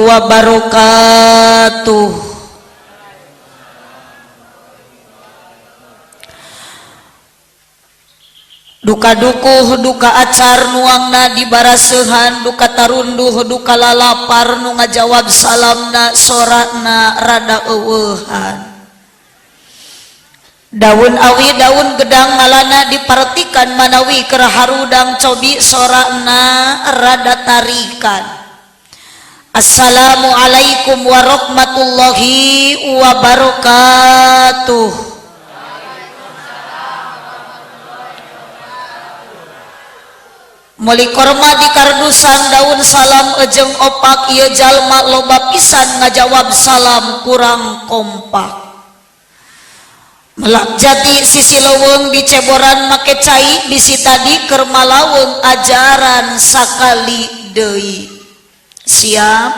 Wabarakatuh. Duka dukuh duka acar nuangna di barasehan, duka tarunduh duka lalapar nu ngajawab salamna sorakna rada eueuhan. Daun awi daun gedang ngalana dipartikan manawi keur harudang cobi sorakna rada tarikan. Assalamualaikum warahmatullahi wabarakatuh. Meuli korma di kardusan daun salam ejeng opak ieu jalma loba pisan ngajawab salam kurang kompak. Melak jati sisi leuweung diceboran make cai bisi tadi keur malaweng ajaran sakali deui. Siap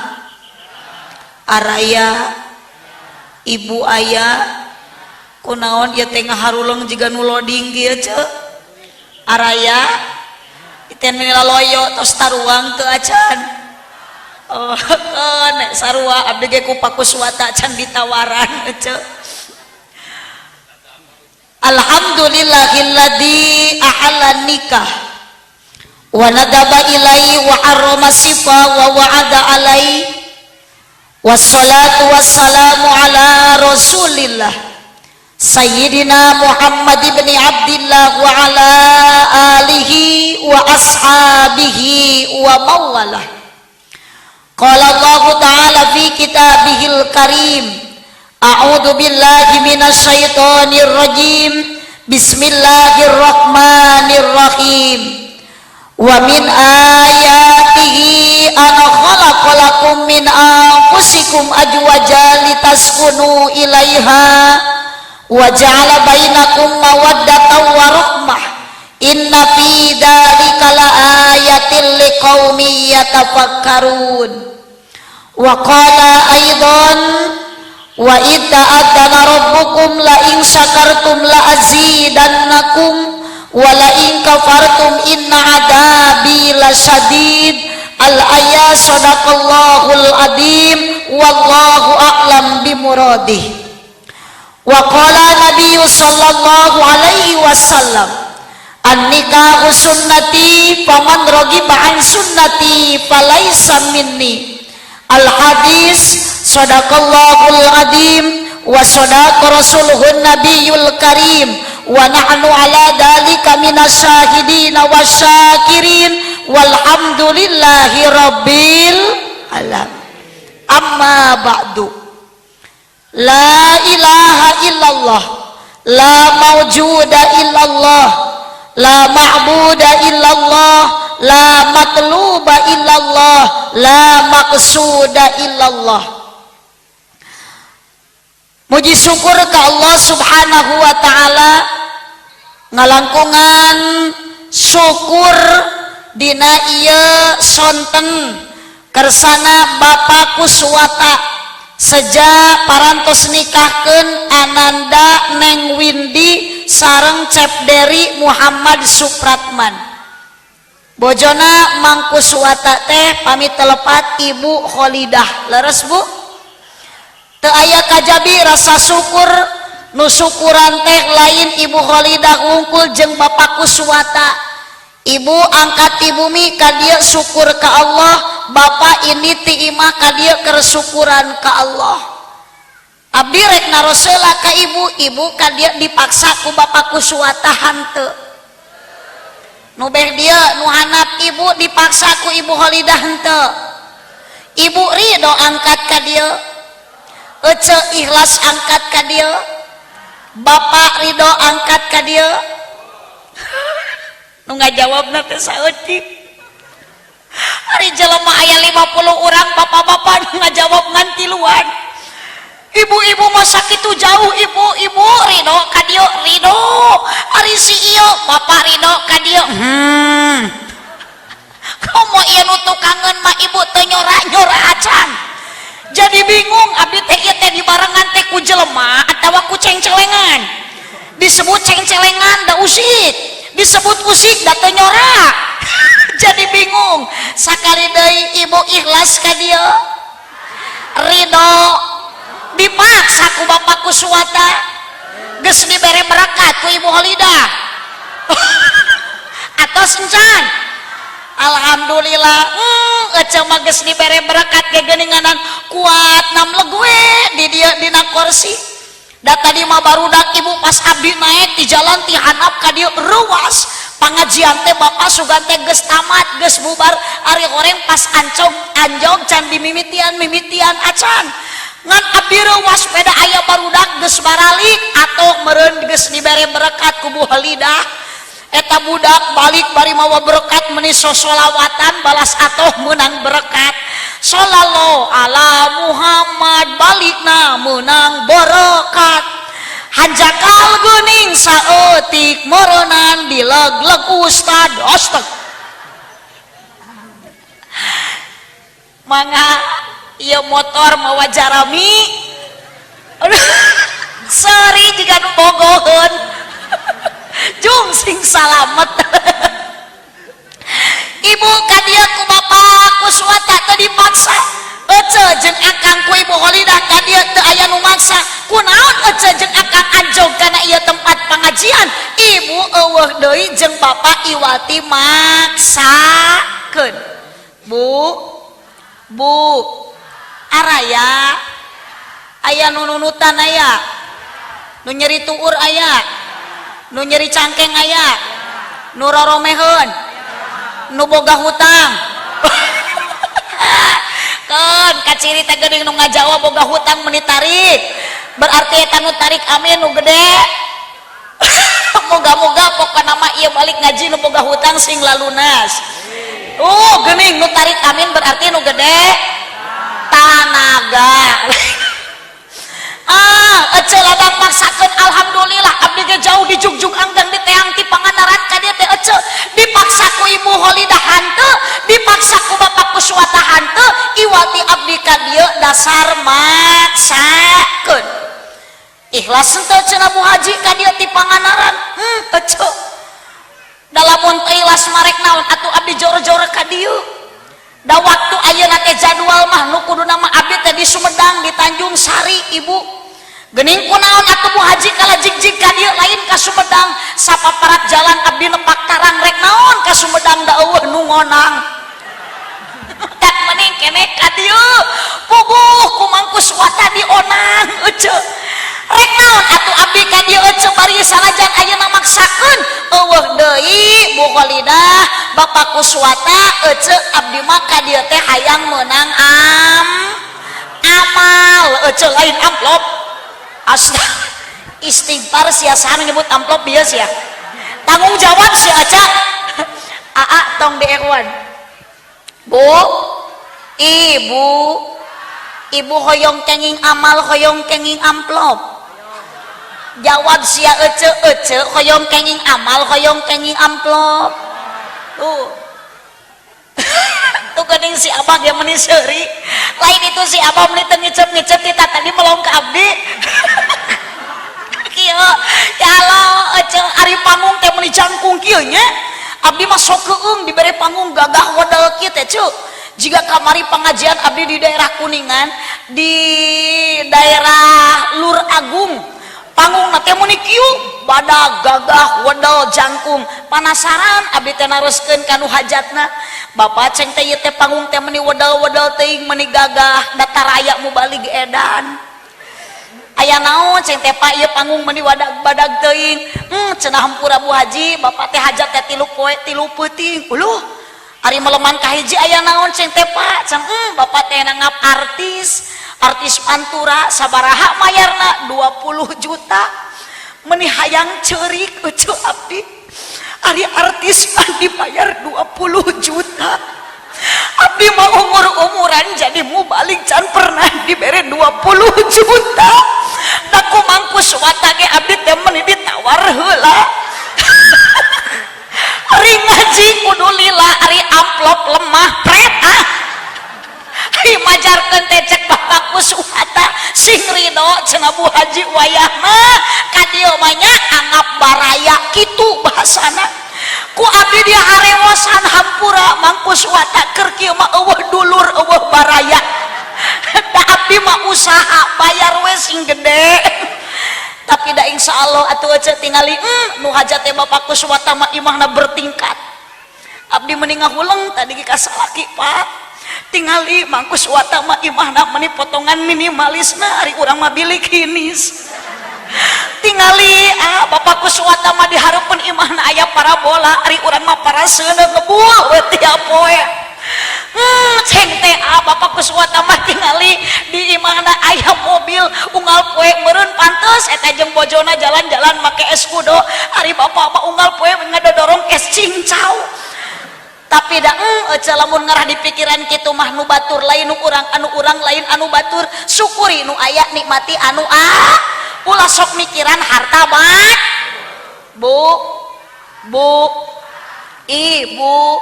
araya ibu ayah kunaon ieu teh ngaharuleng jiga nu loading kieu ceu araya teh laloyo tos taruang teu acan. Oh, nek sarua abdi ge ku Pakuswata can ditawaran ceu. Alhamdulillahilladzi ahalla nikah wa nadaba ilai wa harrama sifa wa wa'ada alai wassalatu wassalamu ala rasulillah sayyidina Muhammad ibn Abdillah wa ala alihi wa ashabihi wa mawalah. Qala Allah ta'ala fi kitabihil karim, a'udzu billahi minasyaitonir rajim, bismillahirrahmanirrahim. Wa min ayatihi an khalaqalakum min anfusikum azwajan litaskunu ilaiha wa ja'ala bainakum mawaddatan wa rahmah, inna fi dzalika laayatil liqaumin yatafakkarun. Wa qala aidan wa idza ta'adzana rabbukum la in syakartum la azidannakum wa la in kafartum inna adabi lasyadid. Al ayat sadaqallahul adim wallahu a'lam bimuradih. Wa qala nabiyyu sallallahu alaihi wasallam, an nikahu sunnati faman raghiba an sunnati falaisa minni. Al hadis sadaqallahul adim wa sadaqa rasuluhun nabiyul karim wa nahnu ala dalika minasyahidina wasyakirin walhamdulillahi rabbil alamin. Amma ba'du. La ilaha illallah, la mawjuda illallah, la ma'buda illallah, la matluba illallah, la maqsuda illallah. Muji syukur ke Allah subhanahu wa ta'ala ngalangkungan syukur dina ieu sonten kersana Bapak Kuswata sejak parantos nikahkeun Ananda Neng Windi sareng Cep Deri Muhammad Supratman. Bojona Mang Kuswata teh pamit telepat Ibu Kholidah. Leres Bu? Teu aya kajabi rasa syukur nu syukuran teh lain Ibu Kholidah wungkul jeung Bapak Kuswata. Ibu angkat ti bumi ka dieu syukur ka Allah, bapak ini ti imah ka dieu keur syukuran ka Allah. Abdi rek naros heula ka ibu, ibu ka dieu dipaksa ku Bapak Kuswata hanteu. Nu beh dieu nu handap ibu dipaksa ku Ibu Kholidah henteu. Ibu ridho angkat ka dieu. Ece ikhlas angkat ka dieu. Bapak ridho angkat ka dieu. Nu ngajawabna teh saeutik. Ari jelema aya 50 urang bapak-bapak nu ngajawab ngan tiluan. Ibu-ibu masa kitu jauh ibu, ibu ridho ka dieu ridho. Ari si ieu bapak ridho ka dieu. Komo ieu nu tukangeun mah ibu teu nyora-nyora acan. Jadi bingung abdi teh ieu teh dibarengan teh ku jelema atawa ku cengcelengan. Disebut cengcelengan da usik, disebut usik da teu nyora. Jadi bingung. Sakali deui, ibu ikhlas ka dieu, ridho, dipaksa ku Bapak Kuswata, geus dibere berkat ku Ibu Holidah atau encan? Alhamdulillah. Ece mah geus dibere berkat gegeuninganan, kuat namleg we di dieu dina kursi. Da tadi mah barudak, ibu, pas abdi naik di jalan ti handap ka dieu ruas pengajian teh, bapak sugan teh geus tamat, geus bubar. Ari horeng pas ancog anjog can dimimitian mimitian acan, ngan abdi reuwas peda aya barudak geus baralik atau meureun geus dibere berkat ku Bu Halidah. Eta budak balik bari mawa berkat, meni sosolawatan balas atoh menang berkat, sallallahu ala Muhammad, balikna menang berkat. Hanjakal geuning saeutik meureunan dileg-leg ustad. Astag, mangga ieu motor mawa jarami. Aduh, seri jiga nu bogoheun. Jung sing salamet. Ibu ka dieu ku Bapak Kuswata teu dipaksa. Ece jeung akang ku Ibu Holidah ka dieu teu aya nu maksa. Kunaon ece jeung akang anjog kana ieu tempat pengajian? Ibu eueuh deui jeung bapak iwati maksakeun. Bu, Bu, araya aya nu nunutan, aya nu nyeri tuur, aya nu nyeri cangkeng, aya nu roromeheun, nu boga hutang. Kan kaciri teh geuning nu ngajawab boga hutang meni tarik, berarti eta nu tarik amin nu gede. Moga-moga pokona mah ieu balik ngaji nu boga hutang sing lalunas. Geuning nu tarik amin berarti nu gede tanaga. Ah, ece ladang maksakeun. Alhamdulillah, abdi ge jauh di Jugjug Anggang, di Teang ti Pangandaran ka dieu teh ece dipaksa ku Ibu Holidah hanteu, dipaksa ku Bapak Kuswata hanteu. Iwati abdi ka dieu dasar maksakeun. Ikhlas henteu cenah Bu Haji ka dieu ti Pangandaran? Ece dalamun teu ikhlas marek naon atuh abdi jor-jor ka dieu? Da waktu ayeuna teh jadwal mah nu kuduna mah abdi teh di Sumedang, di Tanjung Sari. Ibu, geuning kunaon atuh Bu Haji kala jig-jig ka dieu lain ka Sumedang? Sapaparat jalan abdi nepak tarang, rek naon ka Sumedang, da eueuh nu ngonang. Tak mending keneh ka dieu, puguh ku Mang Kuswata dionang. Ece rek naon atuh abdi ka dieu? Ece bari sanajan ayeuna maksakeun, eueuh deui Bu Kholidah, Bapak Kuswata, ece abdi mah ka dieu teh hayang meunang amal, ece, lain amplop. Astaga, istighfar sia. Saha nyebut amplop bieu sia? Tanggung jawab sia. Aca aa tong di Erwan. Bu, ibu, ibu hoyong kenging amal, hoyong kenging amplop? Jawab sia. Ece, ece hoyong kenging amal, hoyong kenging amplop? Tuh, tuh geuning si abah yang meni seuri. Lain itu si abah meni teu ngicep-ngicep, kita tadi melong ke abdi kieu. Ya Allah, ece ari panggung teh meni jangkung kieu nya. Abdi mah sok keung dibere panggung gagah wedal kieu teh cu. Jika kamari pengajian abdi di daerah Kuningan, di daerah Lur Agung, panggung teh meni kieu badag, gagah, wedal, jangkung. Panasaran abdi teh, naroskeun ka nu hajatna, "Bapak," ceng teh, "ieu teh panggung teh meni wedal-wedal teuing, meni gagah, da taraya mubalig edan." "Aya naon," ceng teh, "Pak, ieu panggung meni wadag badag teuing?" Cenah, "Hampura, Bu Haji, bapak teh hajat teh 3 poe 3 peuting." Uluh, ari meleman kahiji aya naon, ceng teh, Pak? Ceng, bapak teh nanggap artis, artis pantura. "Sabaraha mayarna?" "20 juta." Meni hayang ceurik ece abdi. Ari artis mah dibayar 20 juta, abdi mah umur-umuran jadi mubalig can pernah dibere 20 juta. Da ku Mang Kuswata ge abdi teh meni ditawar heula. Ari ngaji kudu lila, ari amplop lemah pret. Ah, ari majarkeun teh cek Bapak Kuswata, "Sing ridho," cenah, "Bu Haji, wayahna ka dieu mah nya anggap baraya." Kitu bahasana. Ku abdi dia harewosan, hampura Mang Kuswata, keur kieu mah euweuh dulur, euweuh baraya. Da abdi mah usaha bayar we sing gede. Tapi da insya Allah atuh aja tingali, nu hajat teh Bapak Kuswata mah imahna bertingkat. Abdi meni ngahuleng tadi ka salaki, "Pak, tingali Mang Kuswata mah imahna meni potongan minimalisna, ari urang mah bilik hinis. Tingali ah, Bapak Kuswata mah dihareupeun imahna aya parabola, ari urang mah paraseuneu ngebul we tiap poe. Ceng teh ah, Bapak Kuswata mah tingali di imahna aya mobil unggal poe, meureun pantes eta jeung bojona jalan-jalan make Escudo, ari bapak mah unggal poe ngadodorong es cincau." Tapi da ece, lamun ngarah di pikiran kitu mah nu batur lain nu urang, anu urang lain anu batur. Syukuri nu aya, nikmati anu ah, ulah sok mikiran harta bat. Bu, bu, ibu,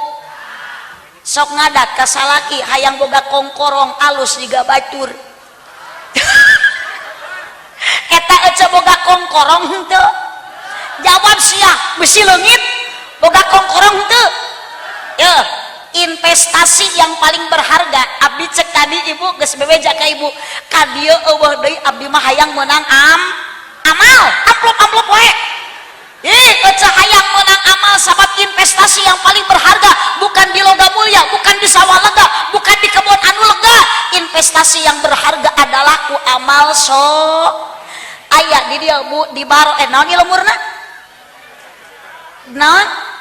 sok ngadat ka salaki hayang boga kongkorong alus jiga batur. Eta ece boga kongkorong henteu? Jawab sia, bisi leungit. Boga kongkorong henteu? Ya, investasi yang paling berharga. Abdi cek tadi ibu geus bebeja ka ibu, ka dieu euweuh deui, abdi mah hayang meunang amal, amplop amplop wae. Ih, ece hayang meunang amal, sabab investasi yang paling berharga bukan di logam mulia, bukan di sawah lega, bukan di kebun anu lega. Investasi yang berharga adalah ku amal. So aya di dia, Bu, di baro, eh, naon ieu lemurna, naon,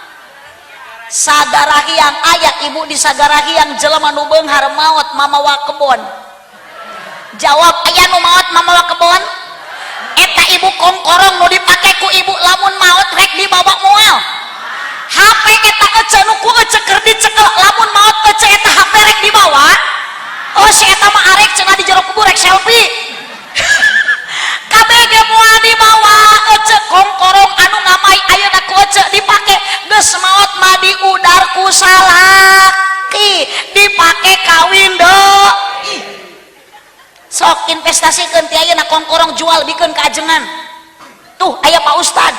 Sagarahiang. Aya ibu di Sagarahiang jelema nu beunghar maot mamawa kebon. Jawab, aya nu maot mamawa kebon? Eta ibu, kongkorong nu dipake ku ibu lamun maot rek dibawa moal? HP eta ece nu ku ece keur dicekel, lamun maot ece eta HP rek dibawa? Oh, si eta mah arek cenah di jero kubur rek selfie. Kabeh ge moal dibawa ece. Kongkorong anu ngamai ayeuna ku ece dipake, geus maot mah diudar ku salaki, dipake kawin deui. Sok investasikeun ti ayeuna, kongkorong jual, bikeun ka ajengan. Tuh aya Pak Ustad,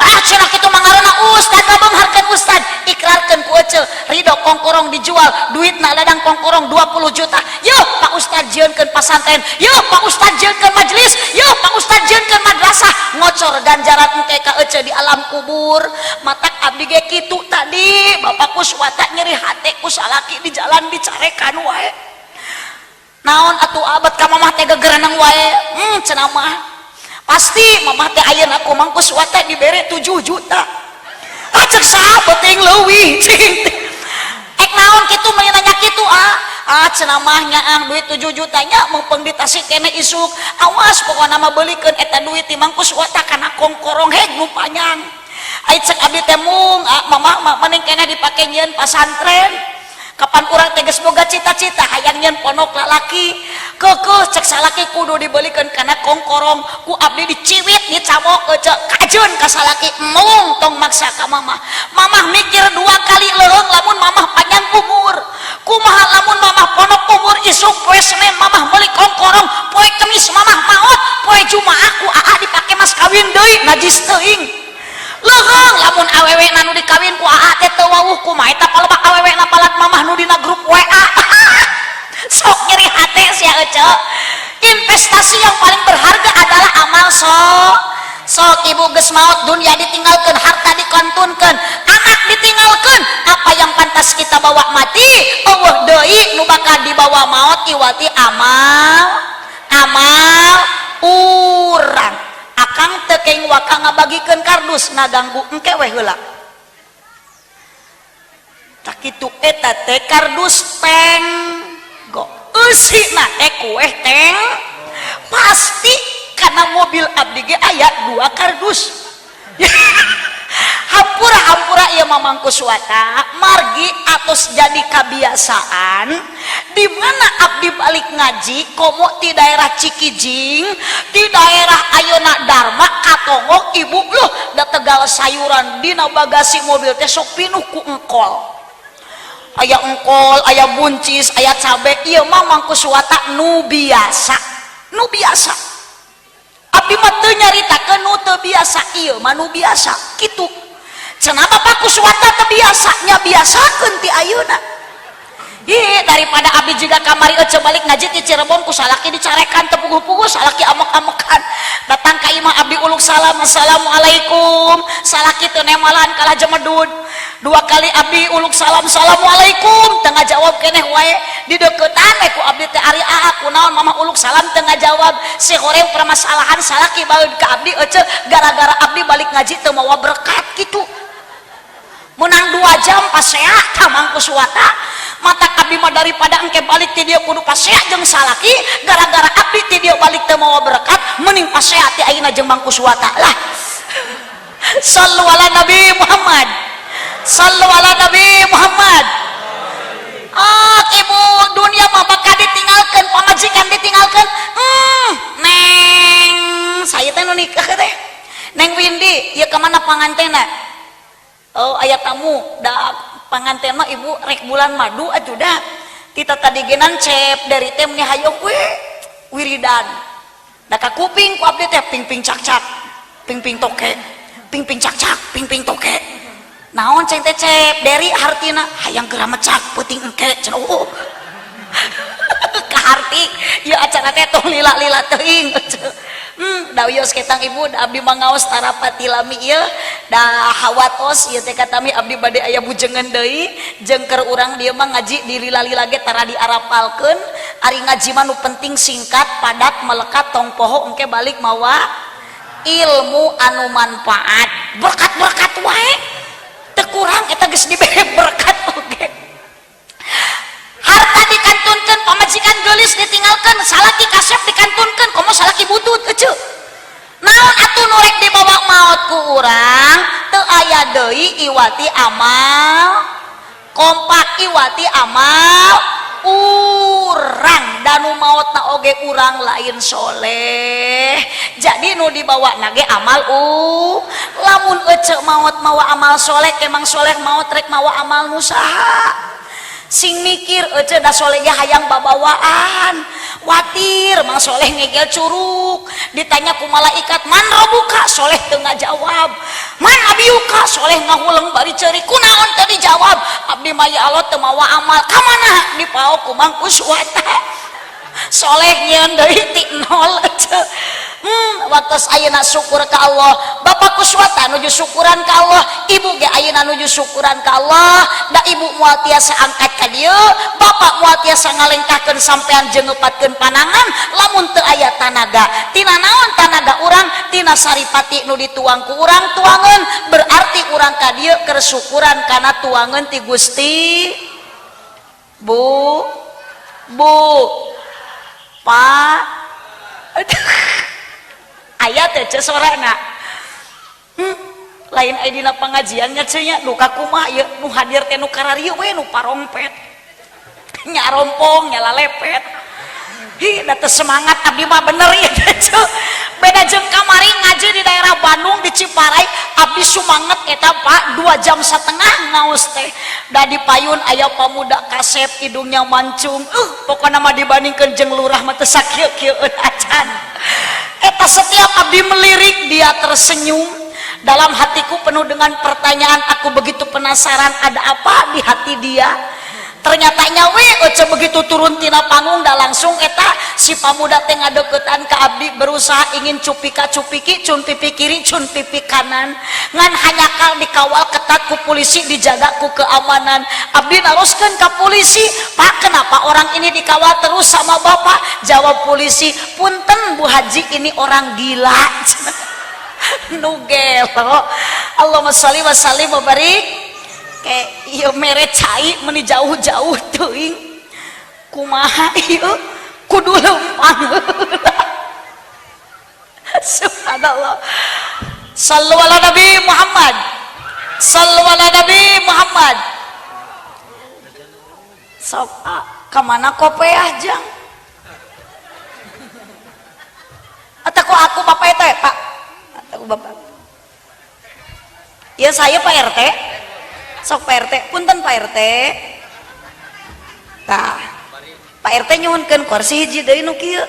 ah, cenah kitu mah ngaranna ustad, ngabeungharkeun ustad. Ikrarkeun ku ece ridho kongkorong dijual, duitna ladang kongkorong 20 juta, yeuh Pak Ustad jieunkeun pasantren, yeuh Pak Ustad jieunkeun majelis, yeuh Pak Ustad jieunkeun madrasah, ngocor ganjaran engke ka ece di alam kubur. Matak abdi ge kitu tadi, Bapak Kuswata nyeri hate ku salaki di jalan dicarekan wae. Naon atuh abad ka mamah teh gegereneng wae. Cenah mah pasti mamah teh ayeuna ku Mang Kuswata dibere 7 juta. Ah, cek saha beuting leuwih, cing ek naon kitu mah nanya kitu. Ah ah, cenah mah nyaah duit 7 juta nya mumpung di Tasik keneh isuk. Awas, pokona mah beulikeun eta duit ti Mang Kuswata kana kongkorong heg nu panjang. Ai cek abdi teh mung ah, mamah mah mending keneh dipake nyieun pasantren. Kapan urang teh geus boga cita-cita hayang nyieun pondok lalaki, keukeuh cek salaki kudu dibelikeun kana kongkorong. Ku abdi diciwit, dicabok ece, kajeun ka salaki, "Mung tong maksa ka mamah. Mamah mikir dua kali leuheung lamun mamah panjang umur. Kumaha lamun mamah pondok umur, isuk poe Senin mamah meuli kongkorong, poe Kemis mamah maot, poe Jumaah ku aa dipake mas kawin deui, najis teuing. Leuheung lamun awewe nu dikawin ku aa teh teu wawuh, kumaha eta palebah awewe na balat mamah nu dina grup WA?" Sok nyeri hate sia ece. Investasi yang paling berharga adalah amal. So sok ibu, geus maot, dunia ditinggalkan, harta dikantunkan, anak ditinggalkan, apa yang pantas kita bawa mati? Euweuh deui nu bakal dibawa maot iwati amal, amal urang. Akang teu kenging waka ngabagikeun kardus, ngaganggu, engke we heula. Tak kitu eta teh kardus tenggo, eusina teh kue teng pasti, karena mobil abdi ge aya dua kardus. Hampura, hampura ieu mah Mang Kuswata, margi atos jadi kebiasaan di mana abdi balik ngaji komo di daerah Cikijing, di daerah ayeuna Darma katongok ibu loh da tegal sayuran, dina bagasi mobil teh sok pinuh ku engkol, aya engkol, aya buncis, aya cabe. Ieu mah Mang Kuswata nu biasa, nu biasa. Abdi mah teu nyaritakeun nu teu biasa, ieu mah nu biasa kitu. Cenah Bapak Kuswata teu biasa nya, biasakeun ti ayeuna. Ih, daripada abdi juga kamari ece balik ngaji di Cirebon ku salaki dicarekan teu puguh-puguh, salaki amok-amokan. Datang ka imah, abdi uluk salam, "Assalamualaikum." Salaki teu nemalan, kalah jemedud. Dua kali abdi uluk salam, "Assalamualaikum," teu ngajawab keneh wae. Dideukeutan we ku abdi teh, "Ari aa, kunaon Mama uluk salam teu ngajawab?" Si horeng permasalahan salaki baeud ka abdi ece gara-gara abdi balik ngaji teu mawa berkat kitu. Menang 2 jam pasea ka Mang Kuswata. Mata abdi mah daripada engke balik ti dieu kudu pasea jeung salaki gara-gara abdi ti dieu balik teu mawa berkat, mending pasea ti ayeuna jeung Mang Kuswata lah. Sallu ala Nabi Muhammad, sallu ala Nabi Muhammad. Ah, ibu, dunia mah bakal ditinggalkan, pamajikan ditinggalkan. Neng saya teh nu nikah teh Neng Windy ya, kemana pangantena? Oh, aya tamu. Da panganten mah, ibu, rek bulan madu atuh. Da tita tadi genan cep dari teh meni hayang we wiridan. Da ka kuping ku abdi teh ping ping cak cak ping ping toke, ping ping cak cak ping ping toke. Naon ceng teh cep dari hartina? Hayang geura mecak peuting engke cenah. Oh, kaharti ya acara teh tong lila-lila teuing. Da wios ketang, ibu, da abdi mangaos tarapati lami ieu, da hawatos ieu teh katami abdi bade aya bujengan deui. Jeung keur urang dieu mah ngaji di lila-lila ge tara diarapalkeun. Ari ngaji mah nu penting singkat, padat, melekat. Tong poho engke balik mawa ilmu anu manfaat, berkat-berkat wae teu kurang. Eta geus dibere berkat oge, harta dikantunkeun, pamajikan geulis ditinggalkeun, salaki kasep dikantunkeun, komo salaki butut ece. Naon atuh nu rek dibawa maot ku urang? Teu aya deui iwati amal kompak, iwati amal urang. Dan nu maotna oge urang lain soleh, jadi nu dibawa nage amal. Lamun ece maot mawa amal soleh, emang soleh maot rek mawa amal nu saha? Sing mikir ece. Da soleh ge hayang babawaan watir. Mang Soleh ngegel curug, ditanya ku malaikat, "Man robuka?" Soleh teu ngajawab. "Man nabiyuka?" Soleh ngahuleng bari ceurik. "Kunaon teu dijawab?" "Abdi mah, ya Allah, teu mawa amal." Ka mana? Dipaok ku Mang Kuswata. Soleh nyieun deui ti nol ece. Waktu ayeuna syukur ka Allah. Bapak Kuswata nuju syukuran ka Allah, ibu ge ayeuna nuju syukuran ka Allah. Da ibu moal tiasa angkat ka dieu, bapak moal tiasa ngalengkahkeun sampean jeung ngepatkeun panangan lamun teu aya tanaga. Tina naon tanaga urang? Tina saripati nu dituang ku urang tuangeun. Berarti urang ka dieu keur syukuran kana tuangeun ti Gusti. Bu, Bu, Pak, aya teh ce sorana? Lain aya dina pengajiannya ce nya. Duka kumaha ieu nu hadir teh? Nu kararieu we, nu parongpet, nyarompong, nyalalepet. Hi, da teu semangat abdi mah, bener ya ce. Beda jeung kamari ngaji di daerah Bandung, di Ciparai, abdi sumanget eta, Pak, 2,5 jam ngaos teh. Da di payun aya pamuda kasep, hidungnya mancung. Pokokna mah dibandingkeun jeung lurah mah teu sakieu-kieueun acan. Eta setiap abdi melirik, dia tersenyum. Dalam hatiku penuh dengan pertanyaan, aku begitu penasaran ada apa di hati dia. Ternyata nyawe ece, begitu turun tina panggung dah langsung eta si pamuda teh ngadeukeutan ka abdi, berusaha ingin cupika cupiki, cun pipi kiri, cun pipi kanan, ngan hanyakal dikawal ketat ku polisi, dijaga ku keamanan. Abdi naroskeun ka polisi, "Pak, kenapa orang ini dikawal terus sama Bapak?" Jawab polisi, "Punten, Bu Haji, ini orang gila." Nu gelo. Allahumma sholli wa sallim wa barik. Kayak ieu mere cai meni jauh-jauh teuing. Kumaha ieu? Kudu lempang. Subhanallah. Sallu ala Nabi Muhammad, sallu ala Nabi Muhammad. Sok ah, kamana kopeah jang? Atau kok aku bapak itu ya, Pak? Atau bapak ya, saya Pak RT. Sok Pak RT, punten Pak RT. Tah, Pak RT, nyuhunkeun kursi hiji deui nu kieu.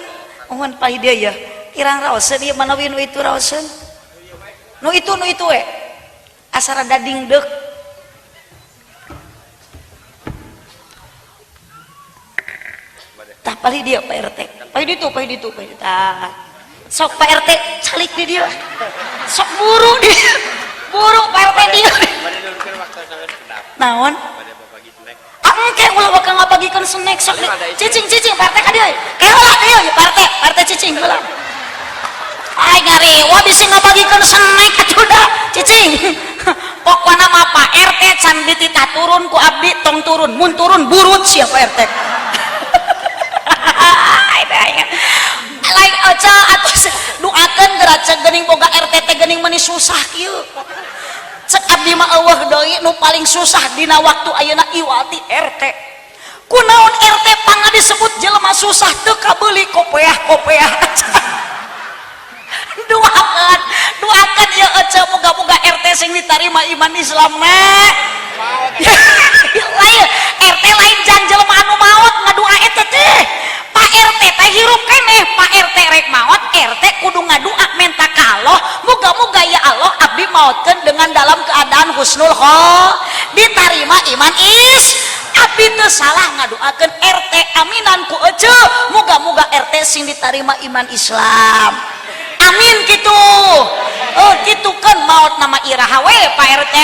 Mohon Pak dia ya. Kirang raoseun ieu, manawi nu itu raoseun. Nu itu, nu itu we. Asa rada dingdeuk. Tah palih dia Pak RT. Palih ditu, palih ditu, palih ditu. Tah. Sok Pak RT calik di dia. Sok buru di. Buru Pak RT dia. Naon? Engke ulah bakal ngabagikeun snack sok cicing-cicing Pak RT ka dieu. Ke heula dieu Pak RT, Pak RT cicing heula. Ai ngarewa bisi ngabagikeun snack atuh da cicing. Pokona mah Pak RT can dititah turun ku abdi tong turun, mun turun burut sia Pak RT. Lain aja atuh doakeun geura cek geuning boga RT teh geuning meuni susah kieu. Cek abdi mah eueuh deui nu paling susah dina waktu ayeuna iwati RT. Kunaon RT pangna disebut jelema susah teu kabeuli kopeah-kopeah. Doakeun, doakeun ieu ece moga-moga RT sing ditarima iman Islamna. Lain RT lain jang jelema anu maot ngadua eta teh. Pak RT teh hirup keneh, Pak RT rek maot, RT kudu ngadua menta ka Allah, moga-moga ya Allah abdi maotkeun dengan dalam keadaan husnul khotimah, ditarima iman is. Abdi teu salah ngaduakeun RT aminan ku ece, moga-moga RT sing ditarima iman Islam. Amin gitu. Oh gitu kan maot nama iraha we Pak RT.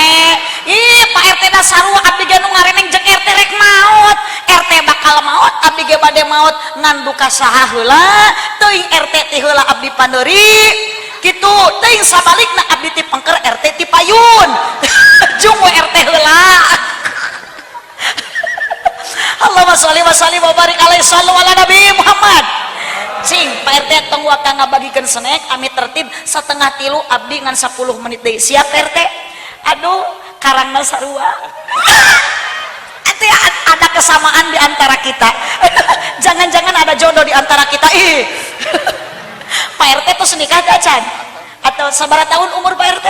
Ih Pak RT da sarua abdi ge nu ngareneng jeung RT rek maot. RT bakal maot abdi ge bade maot ngan duka saha heula teuing RT ti heula abdi pandeuri. Kitu teuing sabalikna abdi ti pengker RT ti payun. Jung we RT heula. Allahumma sholli wa sallim wa barik alaihi sallu ala Nabi Muhammad. Cing Pak RT tong waka ngabagikeun snack ami tertib 2:30 abdi ngan 10 menit deui. Siap RT? Aduh karangna sarua. Atuh ada kesamaan di antara kita. Jangan-jangan ada jodoh di antara kita. Ih. Pak RT tuh nikah acan? Atau sabaraha tahun umur Pak RT?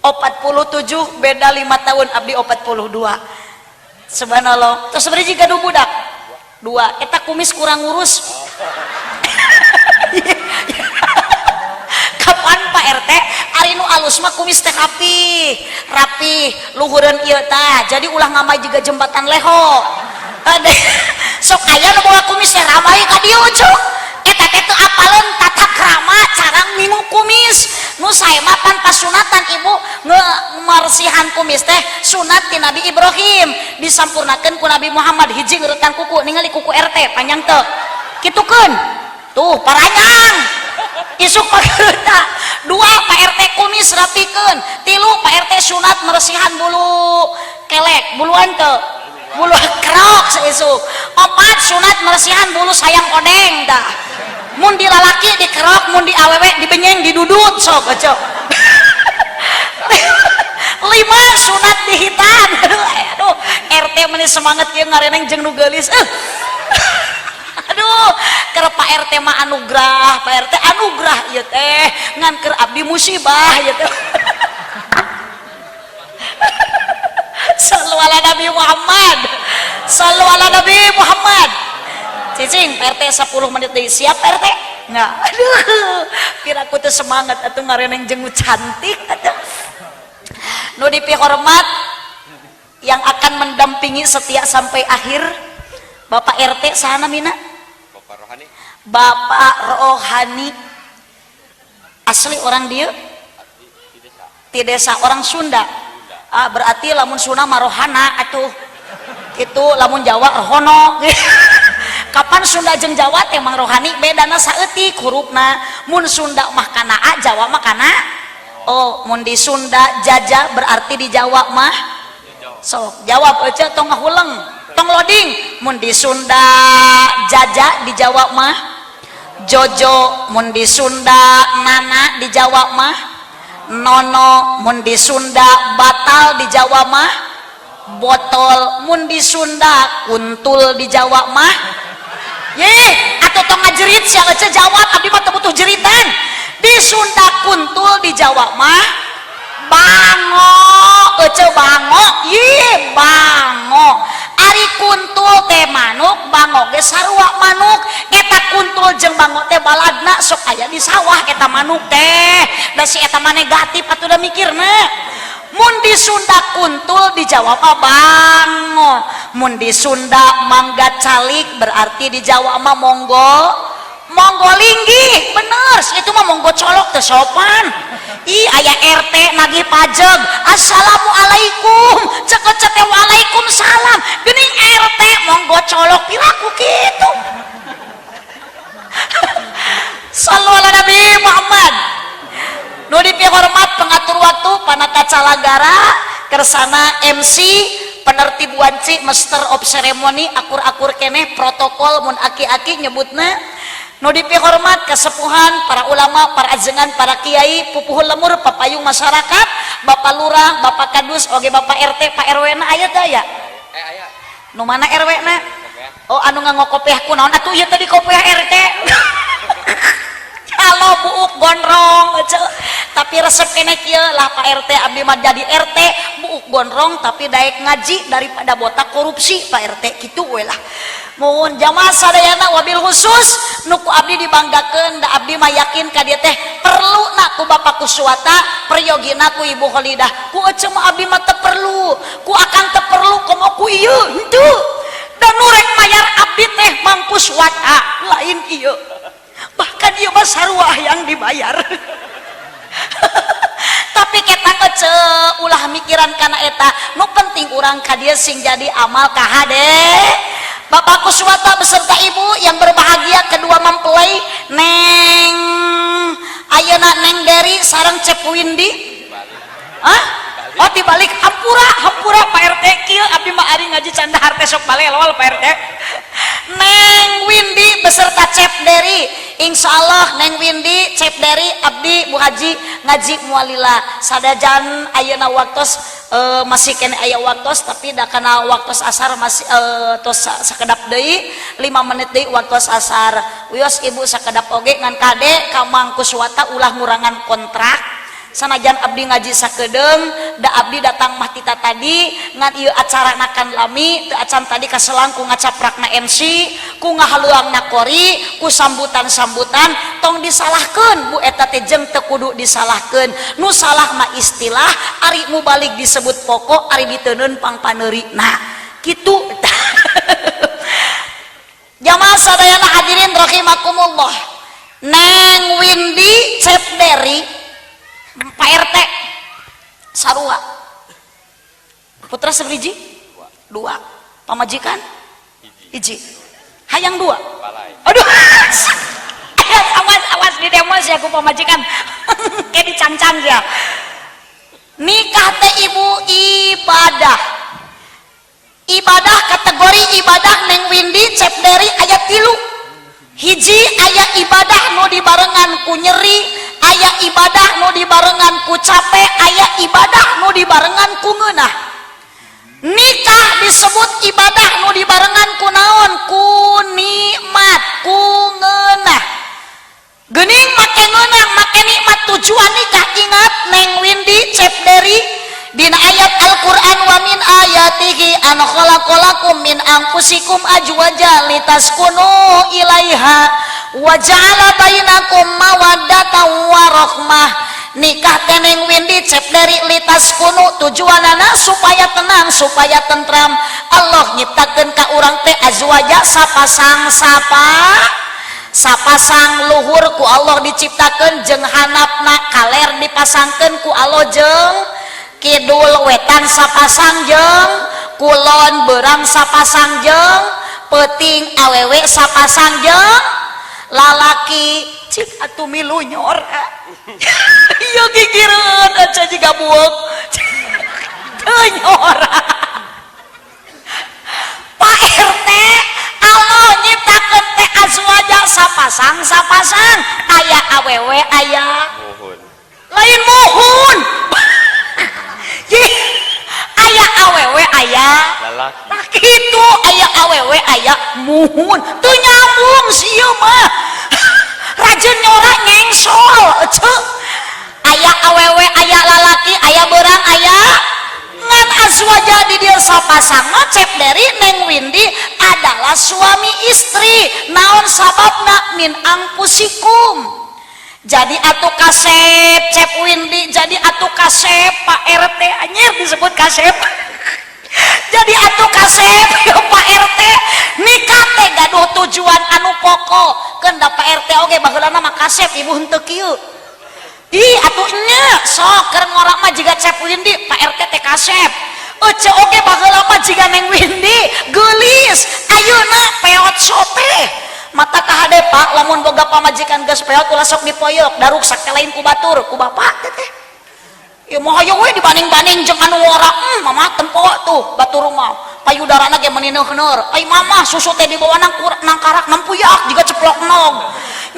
47. 47 beda 5 tahun abdi 42. Subhanallah. Terus sebenarnya jika dua budak dua eta kumis kurang ngurus. Kapan Pak RT ari nu alus mah kumis teh rapi rapi luhureun ieu tah, jadi ulah ngamai juga jembatan leho. Ade sok aya nu boga kumis teh ramai ka dieu cuk. Eta teh teu apaleun tata krama cara ngingu kumis. Nu sae mah pan pasunatan ibu ngemersihan kumis teh sunat ti Nabi Ibrahim disampurnakeun ku Nabi Muhammad. Hiji ngeuretan kuku, ningali kuku RT panjang teu kitukeun tuh paranyang isuk pageurta. Dua Pak RT kumis rapikeun. Tilu Pak RT sunat meresihan bulu kelek, buluan teu bulu kerok seisuk. Opat sunat meresihan bulu sayang odeng tah. Mun di lalaki dikerok, mun di awewe dibenyeng didudut sok aja. Lima sunat dihitan. Aduh, aduh RT meni semangat ieu ngareneng jeung nu geulis. Aduh keur Pak RT mah anugerah, Pak RT anugerah ieu teh ngan keur abdi musibah ieu teh. Sallu ala Nabi Muhammad. Sallu ala Nabi Muhammad. Cicing Pak RT 10 menit deui. Siap Pak RT? Nggak. Aduh, piraku teh semangat atuh ngareneng jeung cantik atuh. Nu dipihormat yang akan mendampingi setia sampai akhir Bapak RT saha namina? Bapak Rohani. Bapak Rohani. Asli orang dia? Di desa. Di desa, orang Sunda. Ah, berarti lamun Sunda mah rohana atuh. Itu lamun Jawa rohono. Kapan Sunda jeung Jawa teh Mang Rohani bedana saeutik hurufna. Mun Sunda mah kana A, Jawa mah kana O. Mun di Sunda jaja berarti di Jawa mah sok jawab aja tong ngahuleng, tong loading. Mun di Sunda jaja di Jawa mah Jojo, mun di Sunda nana di Jawa mah nono, mun di Sunda batal di Jawa mah botol, mun di Sunda kuntul di Jawa mah ye atau tong ngajerit sia aja jawab abdi mah teu butuh jeritan. Di Sunda kuntul di Jawa mah bango, ece bango, ye bango. Ari kuntul teh manuk, bango ge sarua manuk. Eta kuntul Kuntul jeung bango teh baladna sok aya di sawah eta manuk teh. Da si eta mah negatif atuh da mikirna. Mun di Sunda kuntul, di Jawa mah bango. Mun di Sunda mangga calik, berarti di Jawa mah monggo monggo linggih. Bener, itu mah monggo colok teh sopan. Ih, aya RT nagih pajak, "Assalamualaikum," cek cek, "Waalaikumsalam." Geuning RT monggo colok, piraku kitu. Sallu ala Nabi Muhammad. Nu dipihormat pengatur waktu, panata calagara, kersana MC, penertib wanci, master of ceremony, akur-akur keneh protokol mun aki-aki nyebutna. Nu dipihormat kesepuhan, para ulama, para ajengan, para kiai, pupuhu lemur, papayung masyarakat, Bapak Lurah, Bapak Kadus, oge Bapak RT, Pak RW na aya teh aya? Eh, aya. Nu mana RW na? Kopiah. Oh, anu nganggo kopiah kunaon atuh ieu tadi kopiah RT? Kalau buuk gondrong ece. Tapi resep keneh kieu lah, Pak RT. Abdi mah jadi RT buuk gondrong tapi daek ngaji daripada botak korupsi, Pak RT, kitu we lah. Mohon jamaah sadayana, wabil khusus nu ku abdi dibanggakeun, da abdi mah yakin ka dieu teh perlu na ku Bapak Kuswata, peryogina ku Ibu Kholidah. Ku ece mah abdi mah teu perlu, ku akang teu perlu, komo ku ieu henteu. Dan nu rek mayar abdi teh Mang Kuswata, lain ieu. Bahkan ieu mah sarua yang dibayar. Tapi ketang ece ulah mikiran kana eta, nu penting urang ka dieu sing jadi amal kahade. Bapak Kuswata beserta ibu yang berbahagia, kedua mempelai, Neng ayeuna Neng Deri sareng Cep Windi. Hah? Oh, dibalik. Hampura, hampura, Pak RT. Kieu abdi mah ari ngaji can dahar teh sok balelol, Pak RT. Neng Windi beserta Cep Deri, insya Allah Neng Windi, Cep Deri, abdi Bu Haji ngaji mualila sadajan ayeuna waktos masih kene aya waktos, tapi da kana waktos asar masih tos sakedap deui, 5 menit deui waktos asar. Wios ibu sakedap oge, ngan kade ka Mang Kuswata ulah ngurangan kontrak sanajan abdi ngaji sakedeung, da abdi datang mah tita tadi, ngan ieu acara nakan lami teu acan tadi kaselang ku ngacaprakna MC, ku ngahaluangna kori, ku sambutan-sambutan. Tong disalahkeun, Bu, eta teh jeung teu kudu disalahkeun. Nu salah mah istilah, ari mubalig disebut pokok, ari diteunun pangpaneurina kitu. Jamaah sadayana, hadirin rahimakumullah, Neng Windi, Cep Deri, Pak RT sarua putra sebriji dua, pamajikan hiji, hayang dua. Balai. Aduh, awas, awas di demo sih aku pamajikan kayak dicancang ya. Nikah teh, ibu, ibadah. Ibadah, kategori ibadah, Neng Windi, Cep Deri, aya tilu. Hiji, aya ibadah nu dibarengan ku nyeri, aya ibadah nu dibarengan ku capek, aya ibadah nu dibarengan ku ngeunah. Nikah disebut ibadah nu dibarengan ku naon? Ku nikmat, ku ngeunah. Geuning make ngeunah, make nikmat tujuan nikah. Ingat, Neng Windi, Cep Deri, dina ayat Al-Qur'an, wa min ayatihi an khalaqalakum min anfusikum azwaja litaskunu ilaiha wa ja'ala bainakum mawaddatan wa rahmah. Nikah teh, Neng Windi, Cep Deri, litaskunu, tujuanana supaya tenang, supaya tentram. Allah nyiptakeun ka urang teh azwaja sapasang, sapa sapasang. Luhur ku Allah diciptakeun jeung hanapna, kaler dipasangkeun ku Allah jeung kidul, wetan sapasang jeung kulon, beurang sapasang jeung peuting, awewe sapasang jeung lalaki. Cik atuh milu nyora ieu, gigireun aja jiga bueuk teu nyora. Pak RT, Allah nyiptakeun teh azwaja sapasang sapasang, aya awewe, aya Muhun. Lain muhun. Ih, aya awewe, aya Lalaki. Tah kitu, aya awewe, aya muhun, teu nyambung sih ieu mah. Rajin nyora nyengsol ceu. Aya awewe, aya lalaki, aya beurang, aya ngan azwaja di. dieu sapasang mah Cep Deri, Neng Windy adalah suami istri. Naon sababna? Min anfusikum. Jadi atuh kasep Cep Windy, jadi atuh kasep Pak RT, anjir disebut kasep. Jadi atuh kasep Pak RT, nikah teh gaduh tujuan anu pokok. Keun da Pak RT oge baheulana mah kasep, ibu henteu kieu. Ih, atuh nya sok keur ngora mah jiga Cep Windy, Pak RT teh kasep. Ece oge baheula mah jiga Neng Windy, geulis, ayeuna peot sote. Mata kahade, Pak, lamun boga pamajikan geus peot ulah sok dipoyok, da ruksak teh lain ku batur, ku bapak teh. Ya mau hayo we dibanding-banding jeung anu ngora, mama tempo tuh batur mah. Payudarana ge meuni neuh-neur. Ai mama susu teh dibawa nang nang karak nempuyak jiga ceplok nog.